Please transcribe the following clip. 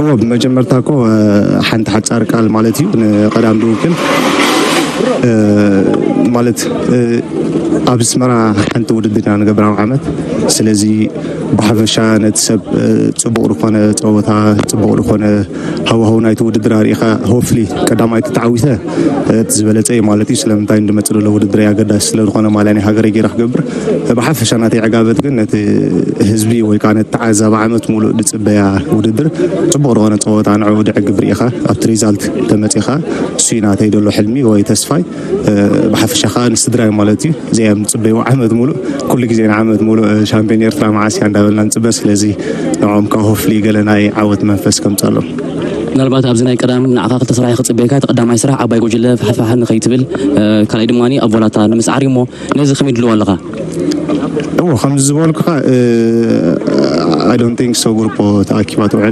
እዎ፣ ብመጀመርታ እኮ ሓንቲ ሓጻር ቃል ማለት እዩ ንቀዳም ድውክል ማለት ኣብ ኣስመራ ሓንቲ ውድድር ኢና ንገብር ኣብ ዓመት። ስለዚ ብሓፈሻ ነቲ ሰብ ጽቡቕ ዝኾነ ጸወታ፣ ጽቡቕ ዝኾነ ሃዋህው ናይቲ ውድድር ኣርኢኻ፣ ሆፍሊ ቀዳማይ ተተዓዊተ እቲ ዝበለጸ እዩ ማለት እዩ። ስለምንታይ ንድመጽእ ዘሎ ውድድር ኣገዳሲ ስለ ዝኾነ ማልያ ናይ ሃገረይ ገይረ ክገብር። ብሓፈሻ ናተይ ዕጋበት ግን ነቲ ህዝቢ ወይ ከዓ ነቲ ተዓዛቢ ዓመት ሙሉእ ዝጽበያ ውድድር ጽቡቕ ዝኾነ ጸወታ ንዕኡ ድዕግብ ርኢኻ ኣብቲ ሪዛልት ተመጺኻ እሱ እዩ ናተይ ዘሎ ሕልሚ ወይ ተስፋይ። ብሓፈሻ ከዓ ንስድራይ ማለት እዩ እዚኣም ዝጽበይዎ ዓመት ሙሉእ ኩሉ ግዜ ንዓመት ሙሉእ ሻምፒዮን ኤርትራ መዓስ እያ እንዳበልና ንጽበ። ስለዚ ንዕኦም ከዓ ሆፍሊ ገለ ናይ ዓወት መንፈስ ከምጻሎም። ምናልባት ኣብዚ ናይ ቀዳም ንዓኻ ክልተ ስራሕ ክጽበየካ። እቲ ቀዳማይ ስራሕ ዓባይ ጉጅለ ፋሕፋሕ ንኸይትብል፣ ካልኣይ ድማ ኣብ ቮላታ ንምስዓር እዩ። እሞ ነዚ ከመይ ድልዋ ኣለኻ? እዎ ከምዚ ዝበልኩኻ I don't think so ግሩፖ ተኣኪባ ትውዕል።